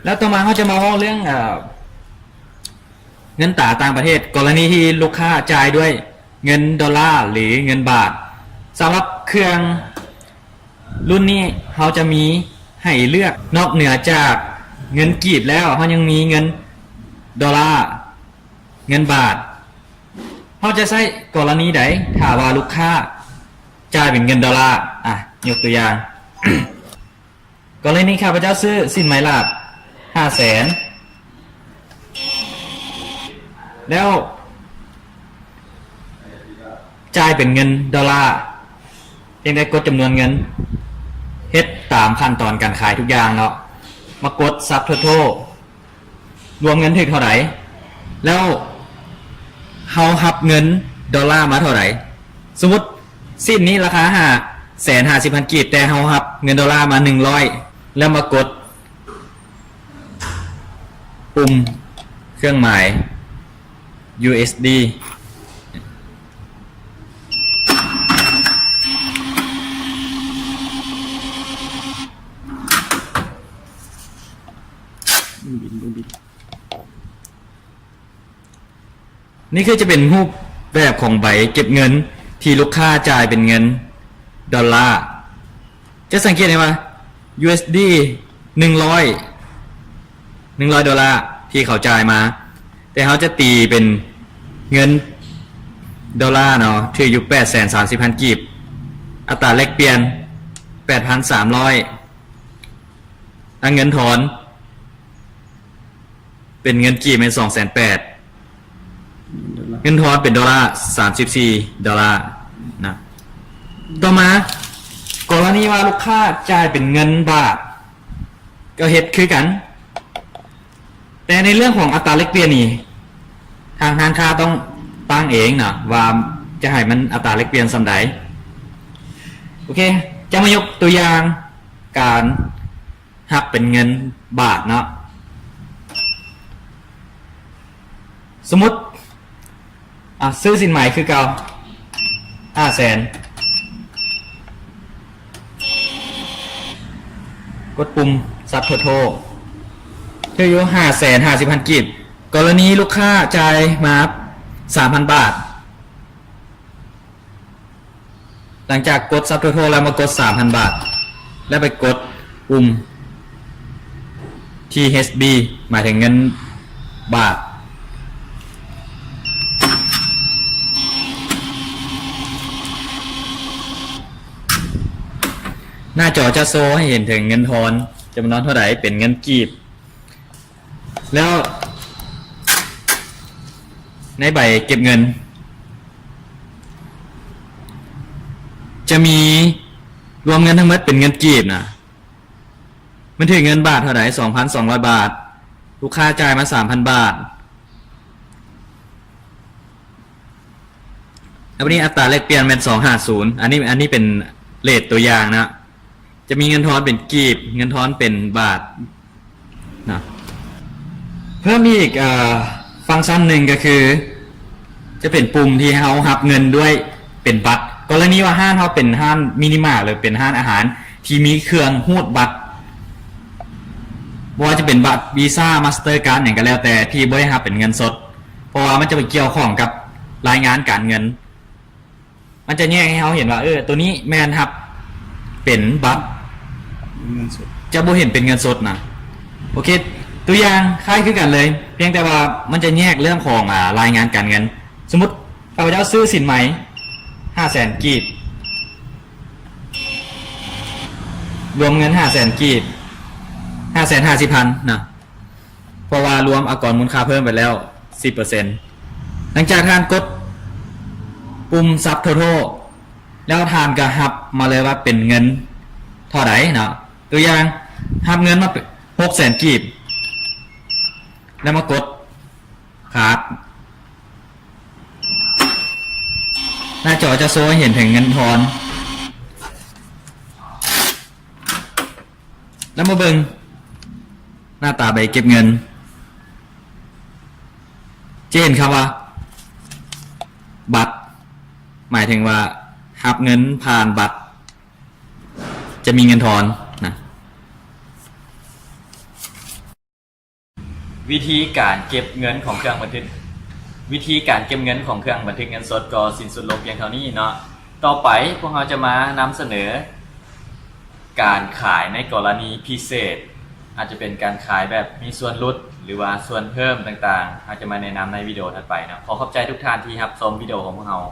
ແລ້ວຕໍ່ມາເຮົາຈະມາເວົ້າເລື່ອງ ເອີ ເງິນຕາຕ່າງປະເທດ ກໍລະນີທີ່ລູກຄ້າຈ່າຍດ້ວຍເງິນໂດລາ ຫຼື ເງິນບາດ. ສຳລັບເຄື່ອງລຸ້ນນີ້ ເຮົາຈະມີໃຫ້ເລືອກ ນອກເໜືອຈາກເງິນກີບແລ້ວ ເຮົາຍັງມີເງິນໂດລາ ເງິນບາດ. ເຮົາຈະໃຊ້ກໍລະນີໃດ ຖ້າວ່າລູກຄ້າຈ່າຍເປັນເງິນໂດລາ? ອາ ຍົກຕົວຢ່າງ ກໍລະນີຂ້າພະເຈົ້າຊື້ສິນໄໝຫຼາກຫ້າແສນ ແລ້ວຈ່າຍເປັນເງິນໂດລາ, ພຽງແຕ່ກົດຈຳນວນເງິນ, ເຮັດຕາມຂັ້ນຕອນການຂາຍທຸກຢ່າງເນາະ, ມາກົດ Subtotal ລວມເງິນຖືກເທົ່າໃດ ແລ້ວເຮົາຮັບເງິນໂດລາມາເທົ່າໃດ. ສົມມຸດ ສິ້ນນີ້ລາຄາຫ້າແສນຫ້າສິບພັນກີບ ແຕ່ເຮົາຮັບເງິນໂດລາມາໜຶ່ງຮ້ອຍ ແລ້ວມາກົດປຸ່ມເຄື່ອງໝາຍ USD. ນີ້ຄືຈະເປັນຮູບແບບຂອງໃບເກັບເງິນທີ່ລູກຄ້າຈ່າຍເປັນເງິນໂດລາ. ຈະສັງເກດເຫັນວ່າ USD ໜຶ່ງຮ້ອຍ ໜຶ່ງຮ້ອຍໂດລາທີ່ເຂົາຈ່າຍມາ, ແຕ່ເຮົາຈະຕີເປັນເງິນໂດລາເນາະ ຖືກຢູ່ແປດແສນສາມສິບພັນກີບ, ອັດຕາແລກປ່ຽນແປດພັນສາມຮ້ອຍ, ແລະ ເງິນທອນ ເປັນເງິນກີບແມ່ນສອງແສນແປດ, ເງິນທອນເປັນໂດລາ ສາມສິບສີ່ໂດລານະ. ຕໍ່ມາ ກໍລະນີວ່າລູກຄ້າຈ່າຍເປັນເງິນບາດ ກໍເຮັດຄືກັນ, ແຕ່ໃນເລື່ອງຂອງອັດຕາແລກປ່ຽນນີ້ ທາງຮ້ານຄ້າຕ້ອງຕັ້ງເອງນະ ວ່າຈະໃຫ້ມັນອັດຕາແລກປ່ຽນສ່ຳໃດ. ໂອເຄ ຈະມາຍົກຕົວຢ່າງການ ຮັບເປັນເງິນບາດເນາະ. ສົມມຸດ ອາ ຊື້ສິນໄໝຄືເກົ່າ ຫ້າແສນ, ກົດປຸ່ມ Subtotal ຖືກຢູ່ຫ້າແສນຫ້າສິບພັນກີບ. ກໍລະນີລູກຄ້າຈ່າຍມາສາມພັນບາດ. ຫຼັງຈາກກົດ Subtotal ແລ້ວມາກົດສາມພັນບາດ ແລ້ວໄປກົດປຸ່ມ THB ໝາຍເຖິງເງິນບາດ. ໜ້າຈໍຈະໂຊໃຫ້ເຫັນເຖິງເງິນທອນຈຳນວນເທົ່າໃດເປັນເງິນກີບ. ແລ້ວໃນໃບເກັບເງິນ ຈະມີລວມເງິນທັງໝົດເປັນເງິນກີບນະ ມັນຖືກເງິນບາດເທົ່າໃດ? ສອງພັນສອງຮ້ອຍບາດ. ລູກຄ້າຈ່າຍມາສາມພັນບາດ. ແລ້ວບັດນີ້ອັດຕາແລກປ່ຽນແມ່ນສອງຫ້າສູນ. ອັນນີ້ ອັນນີ້ເປັນເຣດຕົວຢ່າງນະ. ຈະມີເງິນທອນເປັນກີບ, ເງິນທອນເປັນບາດນະ. ເພີ່ມອີກ ເອີ ຟັງຊັນໜຶ່ງກໍຄື ຈະເປັນປຸ່ມທີ່ເຮົາຮັບເງິນດ້ວຍເປັນບັດ. ກໍລະນີວ່າຮ້ານເຮົາເປັນຮ້ານມິນິມາດ ຫຼື ເປັນຮ້ານອາຫານທີ່ມີເຄື່ອງຮູດບັດ, ບໍ່ວ່າຈະເປັນບັດ Visa Mastercard ຫຍັງກໍແລ້ວແຕ່ ທີ່ບໍ່ໄດ້ຮັບເປັນເງິນສົດ, ເພາະວ່າມັນຈະໄປກ່ຽວຂ້ອງກັບລາຍງານການເງິນ. ມັນຈະແຍກໃຫ້ເຮົາເຫັນວ່າ ເອີ ໂຕນີ້ແມ່ນຮັບເປັນບັດ ເງິນສົດ ຈະບໍ່ເຫັນເປັນເງິນສົດນະ. ໂອເຄ ຕົວຢ່າງຄ້າຍຄືກັນເລີຍ, ພຽງແຕ່ວ່າມັນຈະແຍກເລື່ອງຂອງ ອາ ລາຍງານການເງິນ. ສົມມຸດ ຂ້າພະເຈົ້າຊື້ສິນໄໝຫ້າແສນກີບ, ລວມເງິນຫ້າແສນກີບ, ຫ້າແສນຫ້າສິບພັນນະ. ເພາະວ່າລວມອາກອນມູນຄ່າເພີ່ມໄປແລ້ວສິບເປີເຊັນ. ຫຼັງຈາກທ່ານກົດປຸ່ມ Subtotal ແລ້ວທ່ານກໍຮັບມາເລີຍວ່າເປັນເງິນເທົ່າໃດເນາະ. ຕົວຢ່າງ ຮັບເງິນມາຫົກແສນກີບ ແລ້ວມາກົດ Card. ໜ້າຈໍຈະໂຊໃຫ້ເຫັນເຖິງເງິນທອນ. ແລ້ວມາເບິ່ງໜ້າຕາໃບເກັບເງິນ ຈະເຫັນຄຳວ່າບັດ ໝາຍເຖິງວ່າຮັບເງິນຜ່ານບັດ ຈະມີເງິນທອນນະ. ວິທີການເກັບເງິນຂອງເຄື່ອງບັນທຶກ ວິທີການເກັບເງິນຂອງເຄື່ອງບັນທຶກເງິນສົດກໍສິ້ນສຸດລົງພຽງເທົ່ານີ້ເນາະ. ຕໍ່ໄປພວກເຮົາຈະມານຳສະເໜີການຂາຍໃນກໍລະນີພິເສດ ອາດຈະເປັນການຂາຍແບບມີສ່ວນຫຼຸດ ຫຼືວ່າສ່ວນເພີ່ມຕ່າງໆ ເຮົາຈະມາແນະນຳໃນວິດີໂອຖັດໄປເນາະ. ຂໍຂອບໃຈທຸກທ່ານທີ່ຮັບຊົມວິດີໂອຂອງພວກເຮົາ.